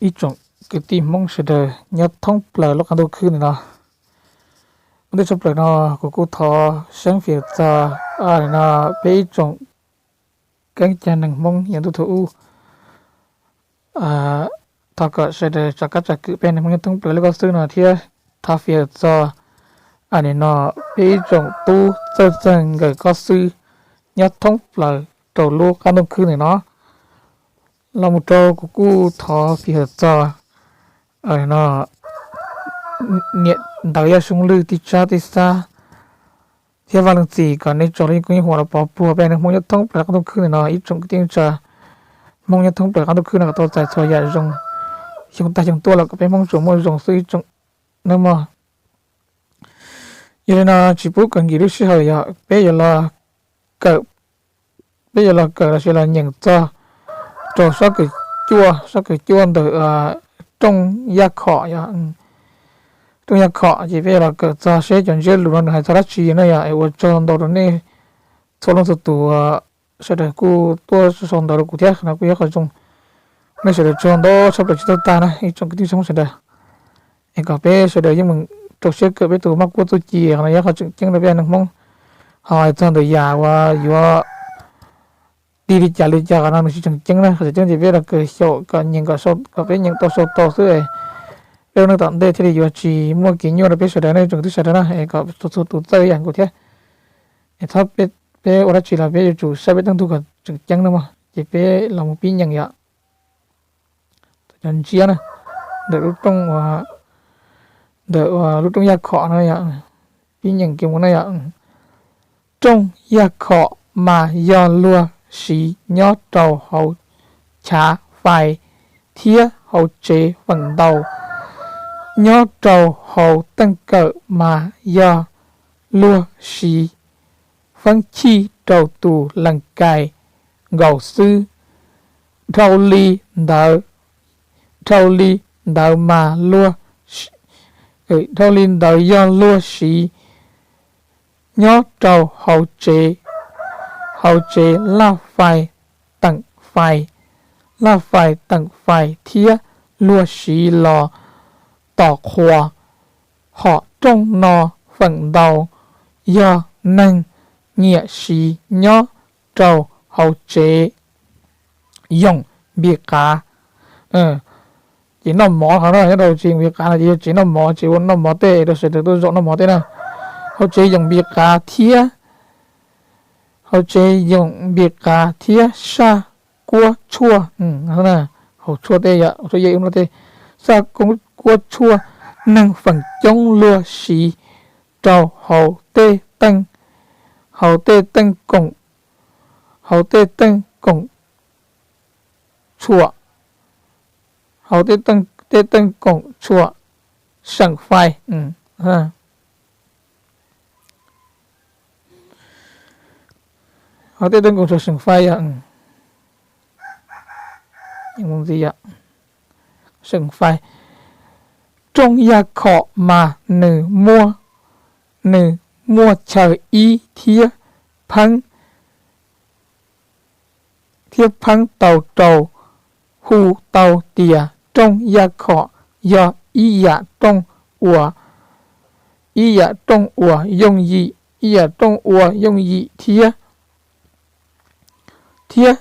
Ib tsoom kwv tij Hmoob sawv daws nyob thoob plaws lub qab ntuj khwb ntawm no, ua ntej tshaj plaws no kuv kuj thov seeb fiv txog no peb ib tsoom keeb cag neeg Hmoob yog ntuj thaum ub. Thov kom sawv daws tsom kab tsom kwm peb neeg Hmoob nyob thoob plaws lub qab xwb no thiab thov fiv txog no peb ib tsoom tub txawj txeeg nkawm qab xwb nyob thoob plaws rau lub qab ntuj khwb ntawm no. Los mus rau kuv kuj thov fiv txog no niam ntawv Yaj Soob Lwj tij tsab tij xab thiab Vaj Leej Txi kom nej tso lub yeeb koob yeeb huam los pov puag peb neeg Hmoob nyob thoob plaws qab ntuj khwb ntawm no, ib tsoom kwv tij neej tsa Hmoob nyob thoob plaws qab ntuj khwb no kom tau txais txhua yam zoo xyoo tag xyoo tuaj los kom peb Hmoob tsuas muaj zoo xwb ib tsoom nawb mog. Yog li no tsis pub kom nkim lub sij hawm yog peb yuav los kawm, peb yuav los kawm los sis los nyeem txog rau sab kawm cuaj, sab kawm cuaj ntawm rooj Yaj Khom, rooj Yaj Khom ces peb yuav los kawm txog seb cov ntsiab lus no nws hais txog dab tsi na yom. Es ua tsaug ntau rau nej txhua leej txhua tus sawv daws kuj tuaj sau ntawv rau kuv thiab, qhov no kuj yog qhov zoo. Nej sawv daws tsaug ntau tshaj plaws tsis tau tag na ib tsoom kwv tij Hmoob sawv daws. Es kom peb sawv daws yeej meem rau siab kawm peb tus maj kuab txuj ci, qhov no yog qhov tseem ceeb rau peb neeg Hmoob. Ho hais txog ntawm yam uas yuav tig li cas li cas qhov no nws tsis tseem ceeb na, qhov tseem ceeb ces peb los kawm xyaum kom nyeem kom, kom peb nyeem tau sau tau xwb es peb ua neej tom ntej thiaj li yuav tsis muaj kev nyuaj rau peb sawv daws nej tsoom kwv tij sawv daws na. Es kom txhua txhua tus txawj ib yam nkaus thiab. Es thaum peb ua dab tsi los peb yuav tsum saib peb teej tug kom tseem ceeb na mog. Ces peb los mus pib nyeem yom. Cov ntsiab na, ntawm lub rooj, ntawm lub rooj Yaj Khom no yom, pib nyeem kiag mus na yom. Rooj Yaj Khom mas yog luag siv nyob rau hauv chav fais thiab hauv tsev feem ntau. Nyob rau hauv teej kawm mas yog luag siv feeb chij rau tus lees kais nkaus xwb. Dhau li ntawd, dhau li ntawd mas luag, dhau li ntawd yog luag siv nyob rau hauv tsev, hauv tsev laj fais, teem fais, laj fais teem fais thiab luag siv los tos qhua. Hom rooj no feem ntau yog neeg nyiam siv nyob rau hauv tsev yoom npi qav. Ces noj mov hov no nyob rau tsev yoom npi qav no ces yog tsev noj mov, tsev ua noj mov tej rau sawv daws tuaj zaum noj mov tej na. Hauv tsev yoom npi qav thiab, hauv tsev yoom npi qav thiab saj kuab tshuaj, hauv tshuaj tej, tshuaj yej ub no tej, saj kuab tshuaj neeg feem coob luag siv rau hauv tej teej, hauv tej teej koom, hauv tej teej koom tshuam, hauv tej teej koom tshuam seem fais, hauv tej teej koom tshuam seem fais yom, seem fais. Rooj Yaj Khom mas nws muaj, nws muaj chaw ib thiab pheeb, thiab pheeb tau rau hu tau tias rooj Yaj Khom yog ib yam rooj uas, ib yam rooj uas yooj yim, ib yam rooj uas yooj yim thiab, thiab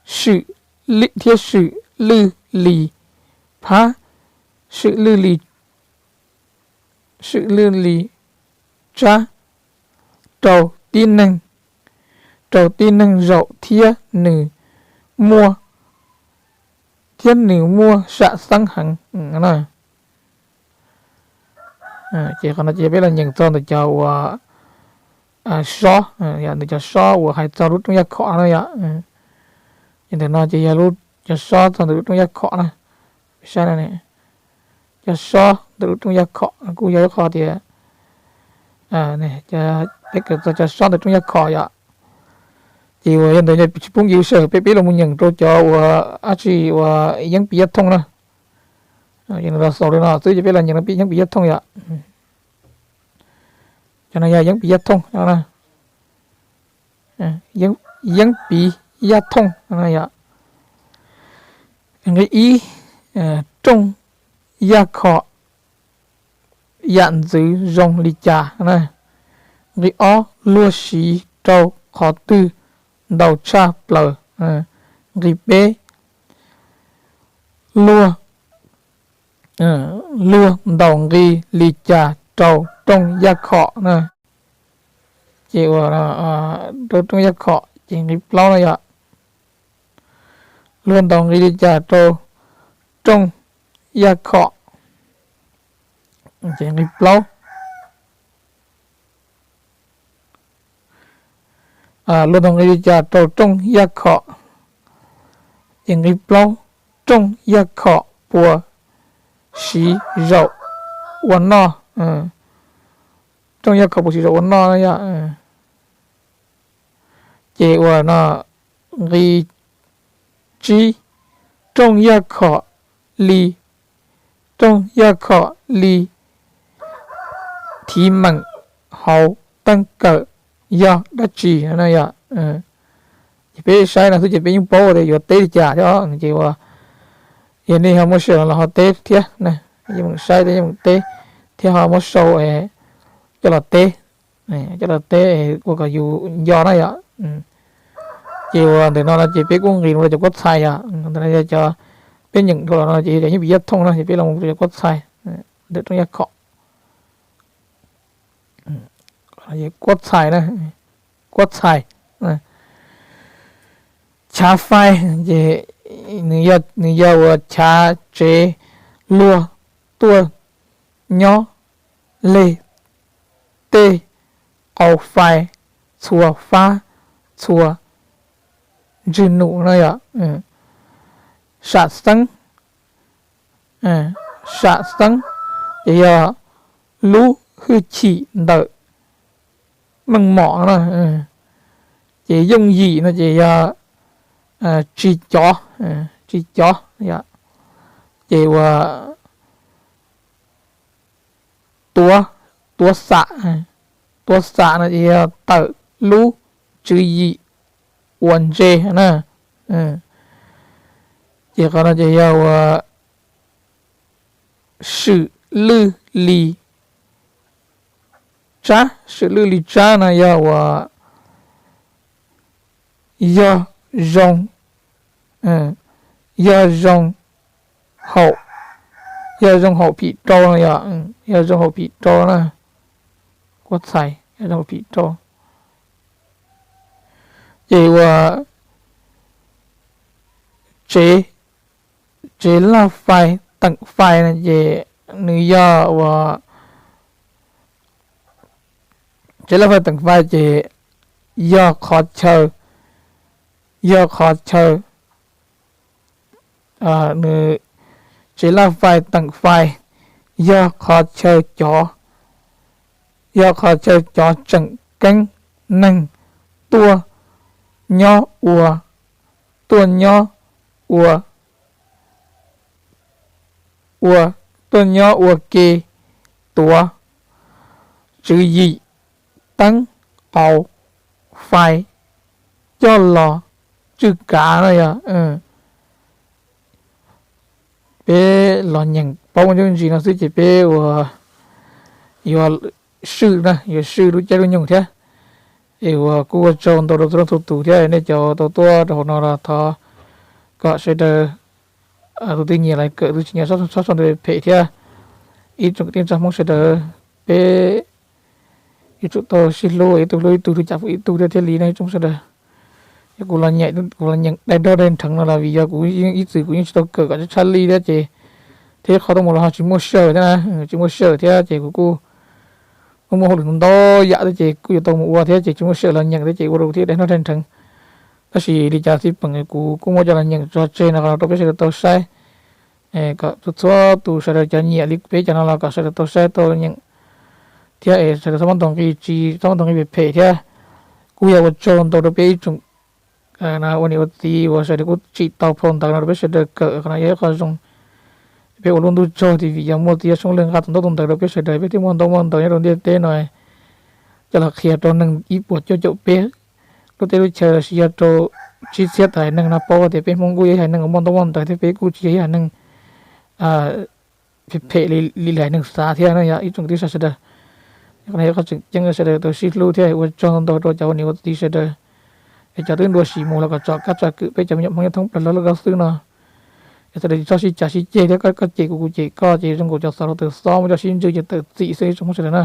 swm, thiab swm lwj li phab, swm lwj li, swm lwj li tsab rau tib neeg, rau tib neeg zaum thiab nws muaj, thiab nws muaj sam xeeb heev. Ces qhov no ces peb los nyeem txog ntawm cov uas sob, ntawm cov sob uas hais txog lub rooj Yaj Khom no yom. Ces ntawm no ces yog lub, cov sob txog ntawm lub rooj Yaj Khom na. Peb saib no, cov sob ntawm lub rooj Yaj Khom kuj yog ib qho tias peb kawm txog cov sob ntawm rooj Yaj Khom yom. Ces uas yog ntawd tsis pub nkim lub sij hawm, peb pib los mus nyeem rau cov uas dab tsi uas yeeb piv yaj thooj na. Los xaus li no xwb ces peb los nyeem rau pib yeeb piv yaj thooj yom. Cov no yog yeeb piv yaj thooj, yeeb piv yaj thooj yom. Nqe ib, Rooj yaj khom yam ntxwv zoo li cas na. Nqi ob, luag siv rau qhov twg ntau tshaj plaws. Nqi peb, luag, luag ntaus nqi li cas rau rooj yaj khom na. Ces ua rau rooj yaj khom ces nqi plaub no yom. Luag ntaus nqi li cas rau rooj yaj khom, ces nqi plaub. Luag ntaus nqi li cas rau rooj yaj khom, ces nqi plaub, rooj yaj khom puas siv zaum ua noj. Rooj yaj khom puas siv zaum ua noj na yom. Ces ua no nqi tsib, rooj yaj khom li, rooj yaj khom li thiv meem hauv teej kawm yog dab tsi no yom. Ces peb saib no xwb ces peb yeej paub tias yuav teb li cas thiab. Ces ua, yog nej ho muaj sij hawm los ho teb thiab, yeej meem saib thiab yeej meem teb thiab ho muab sau coj los teb, coj los teb ua kom yus nco na yom. Ces ua ntawm no no ces peb kuj nqis mus rau cov kuab txhais yom. Ntawm no yog cov peb nyeem dhau los no ces yog cov yeej vim yaj thooj no ces peb los mus rau cov kuab txhais ntawm rooj yaj khom. Kuab txhais, kuab txhais, chav fais ces nws yog ua chav tsev luag tuaj nyob leg tej qau fais txhua fab txhua ntswg num na yom. Sam xeeb, sam xeeb ces yog lub hwj chim ntawm meej mom na. Ces yooj yim no ces yog tsis cov, tsis cov. Ces ua tuav, tuav xam, tuav xam no ces yog tawm lub tswv yim ua ntse na. Ces qhov no ces yog ua swm lwj li tsab, swm lwj li tsab no yog ua yog zoo, yog zoo haum, yog zoo haum phim rau no yom. Yog zoo haum phim rau na, kuab txhais yog zoo haum phim rau. Ces ua tsev, tsev laj fais teem fais no ces nws yog ua tsev laj fais teem fais ces yog qhov chaw, yog qhov chaw, nws tsev laj fais teem fais yog qhov chaw cov, yog qhov chaw cov tseem ceeb neeg tuaj nyob ua, tuaj nyob ua, ua, tuaj nyob ua ke tuav tswv yim teeb qau fais coj los tswj kav no yog. Peb los nyeem paub muaj ntsis no xwb ces peb ua yuav swj na, yuav swj lub caij lub nyoog thiab. Es ua kuj ua tsaug ntau rau txhua leej txhua tus thiab nej cov tau tuaj rau hauv no los thov kom sawv daws tus twg nyiam los kawm, tus tsis nyiam txhob sau ntawv phem thiab. Ib tsoom kwv tij neej tsa Hmoob sawv daws, peb yuav tsum tau sib hlub, ib tug hlub ib tug, tus cam ib tug thiab thiaj li no ib tsoom sawv daws. Yog kuv los nyeem, kuv los nyeem daig dog daig nrheev no los vim yog kuv ib txwm kuv yeej tsis tau kawm kom tshaj lij thiab ces thiab qhov tuaj mus los ho tsis muaj sij hawm thiab na, tsis muaj sij hawm thiab ces kuv kuj muaj muaj hauj lwm ntau yam thiab ces kuj yuav tau mus ua thiab ces tsis muaj sij hawm los nyeem thiab ces ua rau thiaj daig dog daig nrheev. Tab sis li cas xij peem kuv kuj muab coj los nyeem tso tseg no rau peb sawv daws tau saib, kom txhua txhua tus sawv daws cov nyiam li peb cov no los kom sawv daws tau saib tau nyeem thiab es sawv daws txhob muab ntaus nqi tsis, txhob muab ntaus nqi phem phem thiab. Kuj yog ua tsaug ntau rau peb ib tsoom ua niam ua txiv uas sawv daws kuj tsim tau phau ntawv no rau peb sawv daws kawm, qhov no yog ib qho zoo. Peb ua lub ntuj tsaug tias vim yog muaj txiv yawg Soob Lwj nqa tau ntau tus ntawv rau peb sawv daws, peb thiaj muaj ntau muaj ntawv nyob rau ntiaj teb no coj los qhia rau neeg ib puas cuaj caum peb lub teb lub chaw los sis yog rau tsib txhiab tawm haiv neeg no paub tias peb Hmoob kuj yog ib haiv neeg uas muaj ntau muaj ntawv thiab peb kuj tsis yog ib haiv neeg phem phem li lais neeg xav thiab no yog ib tsoom tij sawv daws. Qhov no yog qhov tseem ceeb sawv daws tau sib hlub thiab ua tsaug ntau rau cov ua niam ua txiv sawv daws, es cov twb ntuas sim mus los kom tsom kab tsom kwm peb cov me nyuam Hmoob nyob thoob plaws lub lub qab xwb no. Es sawv daws tsis txhob sib cav sib ceg thiab, koj cem kuv kuv cem koj ces zoo nkaus cov xov rau tawm xob muaj coj sib ntswj ces tawm txim xwb ib tsoom Hmoob sawv daws na.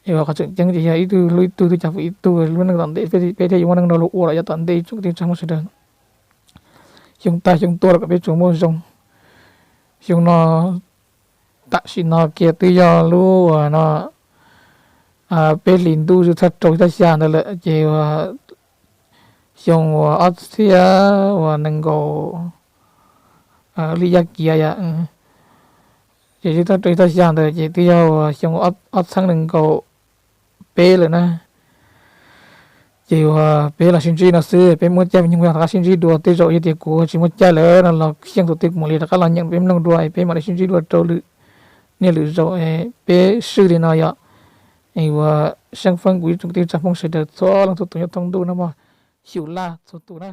Es qhov tseem ceeb ces yog ib tug hlub ib tug, ib tug cav fwm ib tug, lub neej tom ntej peb thiaj yuav muaj neej nrog luag ua los yog tom ntej ib tsoom tij sawv daws. Xyoo tag xyoo tuaj los kom peb tsuas muaj zoo. Xyoo no tam sim no kiag twb yog lub uas no peb hlis ntuj twb thaj rau thaj xya ntawd lawm ces xyoo uas ob txhiab uas nees nkaum li yaj kiav yom, ces twb thaj rau thaj xya ntawd ces twb yog uas xyoo ob txhiab nees nkaum peb lawm na. Ces uas peb los sib ntsib no xwb, peb muaj caij me nyuam rov qab sib ntsib dua, tej zaum yog tias kuv tsis muaj caij lawm no los xyeej tus twg kuv mam li rov qab los nyeem peb mloog dua, peb mam li sib ntsib dua rau lwm niaj lwm zaus, peb swj li no yom. Es uas seeb feeb kuv ib tsoom tij tsa Hmoob sawv daws txhua leej txhua tus nyob thoob ntuj no mog, xyum laj txhua tus na.